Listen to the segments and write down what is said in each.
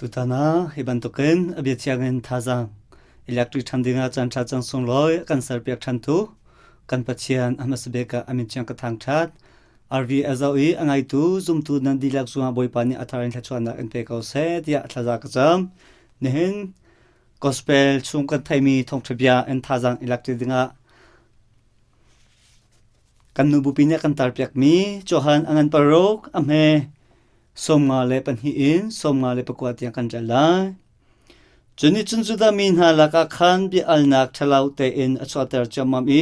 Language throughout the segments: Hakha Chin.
Tutan ah hi bantukin a bia thiang in thazaang electric ṭhan dingah caan ṭha cang sunglawi a kan serpiak ṭhantu kan Pathian a hmasa bik ah a min thiang ka thangṭhat. RV a zoh i a ngaitu zumtu nan dihlak cungah Bawipa nih a thar in thluachuahnak in pe ko seh tiah thlaza ka cam. Nihin gospel chung kan theimi thawngṭha bia in thazaang i lak ṭi dingah Kan nu bupi nih a kan tarpiakmi Johan a ngan paruk a hme 52 in 54 tiang kan rel lai. Cu nih cun Judah mi hna lakah khan bia alnak ṭhalo tein a chuahter ciammam i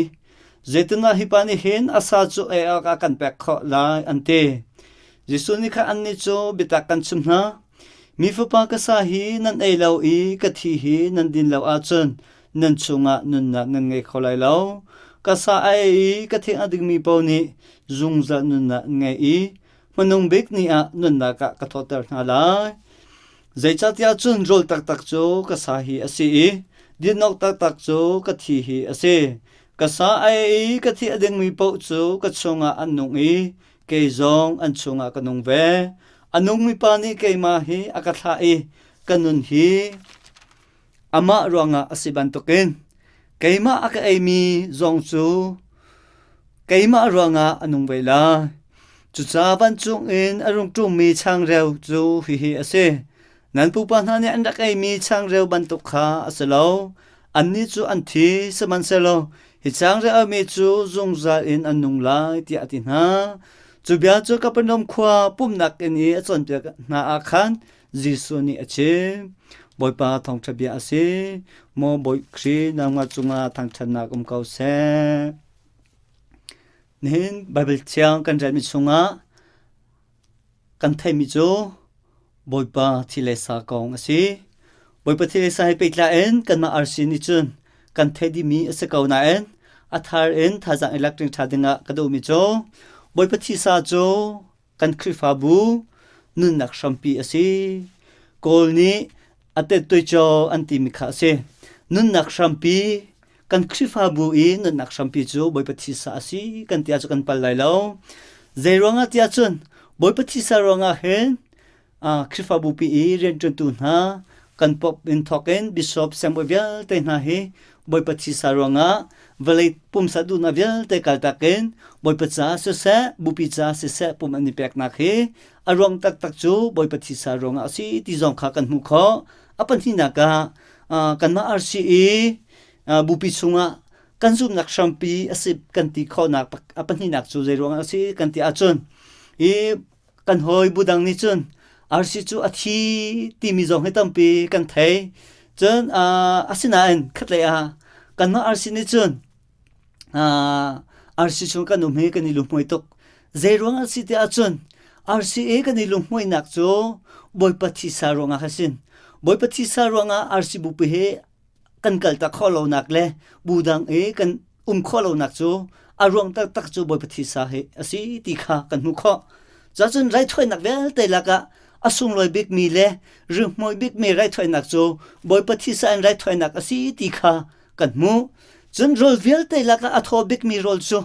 zeitindah hi pa nih hin a sa cu ei awkah kan pek khawh lai an ti. Jesuh nih khan annih cu biatak kan chimh hna. Mi fapa ka sa hi nan ei lo i ka thi hi nan din lo ahcun nan chungah nunnak nan ngei kho lai lo. Ka sa a ei i ka thing a dingmi paoh nih zungzal nunnak an ngei i hmanung bik ni ah nunnak ah ka thawhter hna lai. Zeicahtiah cun rawl taktak cu ka sa hi a si i dinawk taktak cu ka thi hi a si. Ka sa a ei i ka thi a dingmi paoh cu ka chungah an nung i kei zong an chungah ka nung ve. A nungmi pa nih keimah hi a ka thlah i ka nun hi Amah ruangah a si bantukin keimah a ka eimi zong cu keimah ruangah a nung ve lai. Cucaah vancung in a rung ṭummi changreu cu hihi a si. Nan pupa hna nih an rak eimi changreu bantuk kha a si lo. Annih cu an thi, sihmanhsehlaw hi changreu a eimi cu zungzal in an nung lai, tiah a ti hna. Cu bia cu Kapernaum khua pumhnak inn i a cawnpiak hna ah khan Jesuh nih a chim. Bawipa thawngṭha bia a si. Maw Bawi Khrih nangmah cungah thangṭhatnak um ko seh. Nihin Baibal Thiang kan relmi chungah kan theihmi cu Bawipa thi le sa kong a si. Bawipa thi le sa he pehtlai in kanmah RC nih cun kan theih dihmi a si ko nain a thar in thazaang i lak ṭing ṭha dingah ka duhmi cu Bawipa thisa cu kan Khrihfabu nunnak hrampi a si. Kawl nih a tettuicaw an timi kha a si. Nunnak hrampi kan Khrihfabu i nunnak hrampi cu Bawipa thisa a si kan ti ahcun kan pal lai lo. Zei ruangah tiah cun Bawipa thisa ruangah hin Khrihfabu pi i rianṭuantu hna kan pop in thawk in bishop siangbawi vialte hna hi Bawipa thisa ruangah vawlei pumsa duhnak vialte kaltak in Bawipa ca siseh bupi ca siseh pum an i peknak hi a ruang taktak cu Bawipa thisa ruangah a si ti zong kha kan hmuh khawh. A pahnihnak ah kanmah RC i bupi chungah kan zumhnak hrampi a si kan ti khawhnak a pahnihnak cu zei ruangah a si kan ti ahcun i kan hawi bu dang nih cun RC cu a thi timi zong hi tampi kan thei. Cun asinain khatlei ah kanmah RC nih cun RC chung kan um hi kan i lunghmuai tuk. Zei ruang a si ti ahcun RCA kan i lunghmuainak cu Bawipa thisa ruangah a si. Bawipa thisa ruangah RC bupi hi kan kaltak khawh lonak le bu dang i kan um khawh lonak cu a ruang taktak cu Bawipa thisa hi a si ti kha kan hmuh khawh. Cacun raithawinak vialte lakah a sunglawi bikmi le ringhmuai bikmi raithawinak cu Bawipa thisa in raithawinak a si ti kha kan hmuh. Cun rawl vialte lakah a thaw bikmi rawl cu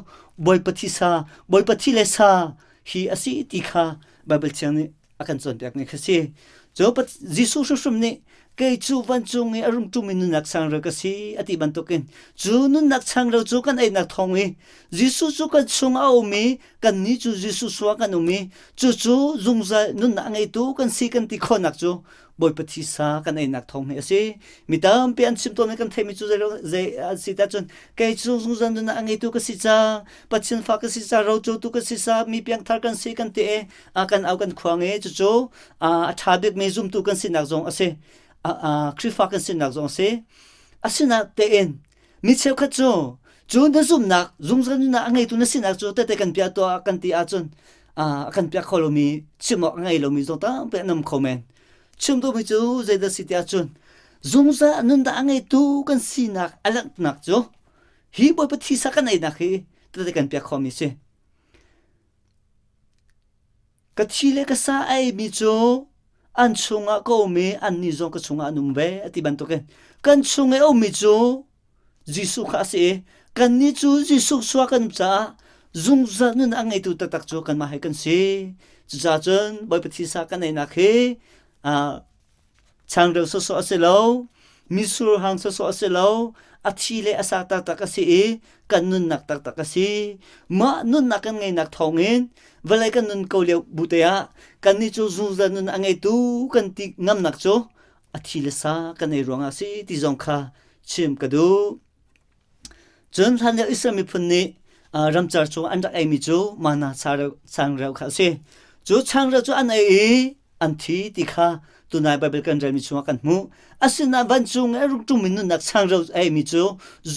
Bawipa thisa, Bawipa thi le sa hi a si ti kha Baibal Thiang nih a kan cawnpiakmi kha si. Cu Jesuh hrimhrim nih kei cu vancung i a rung ṭumi nunnak changreu ka si a ti bantukin cu nunnak changreu cu kan einak thawng i Jesuh cu kan chung a um i kannih cu Jesuh sua kan um i cucu zungzal nunnak a ngeitu kan si kan ti khawhnak cu Bawipa thisa kan einak thawng hi a si. Mi tampi an chim tawn i kan theihmi cu zei an si tah cun kei cu zungzal nunnak a ngeitu ka si ca Pathian fa ka si ca rocotu ka si ca mi piangthar kan si kan ti i a kan au kan khuang i cucu a ṭha bikmi zumtu kan sinak zong a si Khrihfa kan sinak zong a si asinain tein mi cheukhat cu cu na zumhnak zungzal nunnak a ngeitu na sinak cu tete kan piah tuah kan ti ahcun a kan piah kho lomi chim awk a ngei lomi zong tampi an um kho men chim duhmi cu zeidah si ti ahcun zungzal nunnak a ngeitu kan sinak a langhnak cu hi Bawipa thisa kan einak hi tete kan piah khomi si Ka thi le ka sa a eimi cu an chungah ka um i annih zong ka chungah an um ve a ti bantukin kan chung i a ummi cu Jesuh kha a si i kannih cu Jesuh suah kan um caah zungzal nun a ngeitu taktak cu kanmah he kan si. Cucaah cun Bawipa thisa kan einak hi. Changreu sawsawh a si lo, mitsur hang sawsawh a si lo, a thi le a sa taktak a si i kan nunnak taktak a si. Mah nunnak kan ngeihnak thawngin vawlei kan nun ko lio bu te ah kannih cu zungzal nun a ngeitu kan ti ngamnak cu a thi le sa kan ei ruangah a si ti zong kha chim ka duh. Cun hlanlio Israel miphun nih ramcar chung an rak eimi cu mana changreu kha a si. Cu changreu cu an ei i an thi ti kha tunai Baibal kan relmi chungah kan hmuh. Asinain vancung i a rung ṭummi nunnak changreu a eimi cu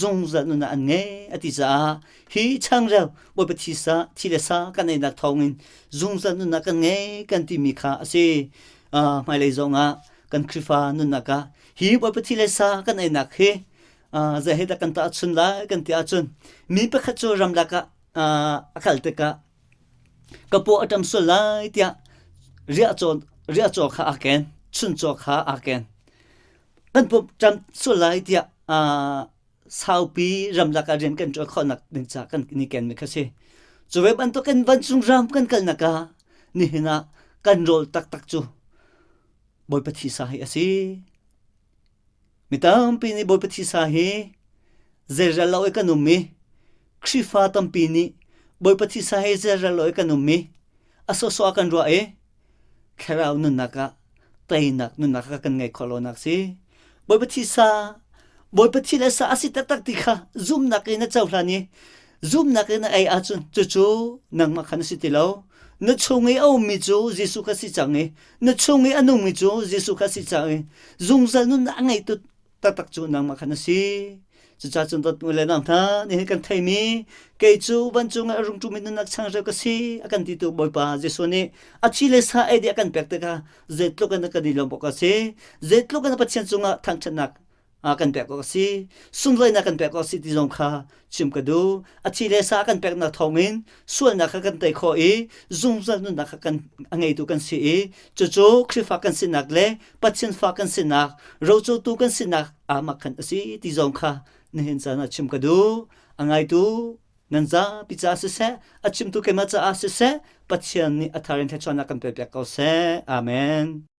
zungzal nunnak an ngei a ti caah hi changreu Bawipa thisa thi le sa kan einak thawngin zungzal nunnak kan ngei kan timi kha a si. Hmailei zongah kan Khrihfa nunnak ah hi Bawipa thi le sa kan einak hi zei he dah kan tahchun lai kan ti ahcun mi pakhat cu ramlak ah a kal tikah ka paw a ṭam sual lai tiah riahcaw riahcaw kha aa ken chuncaw kha aa ken kan paw ṭam sual lai tiah saupi ramlak ah rian kan ṭuan khawhnak ding ca kan ni kenmi kha si. Cu ve bantukin vancung ram kan kalnak ah nihin ah kan rawl taktak cu Bawipa thisa hi a si. Mi tampi nih Bawipa thisa hi zeirel lo i kan um i Khrihfa tampi nih Bawipa thisa hi zeirel lo i kan um i a sawsawh ah kan ruah i thlarau nunnak ah teinak nunnak ah kan ngei khawh lonak si. Bawipa thisa Bawipa thi le sa a si taktak ti kha zumhnak in na cohlan i zumhnak in na ei ahcun cucu nangmah khan a si ti lo. Na chung i a ummi cu Jesuh kha si cang i na chung i a nungmi cu Jesuh kha si cang i zungzal nunnak a ngeitu taktak cu nangmah kha na si. Cucaah cun dawtmi le nau hna, nihin kan theimi kei cu vancung ah a rung ṭumi nunnak changreu ka si a kan titu Bawipa Jesuh nih a thi le sa ei dih a kan pek tikah zeitluk in kan i lawmh awk a si, zeitluk in Pathian cungah thangṭhatnak kan pek awk a si, sunlawinak kan pek awk a si ti zong kha chim ka duh. A thi le sa kan peknak thawngin sualnak kha kan tei khawh i zungzal nunnak kha kan a ngeitu kan si i cucu Khrihfa kan sinak le Pathian fa kan sinak, rocotu kan sinak aa khan a si ti zong kha nihin caan ah chim ka duh. A ngaitu nan zapi caah siseh, a chimtu keimah caah siseh, Pathian nih a thar in thluachuahnak kan pek piak ko seh. Amen.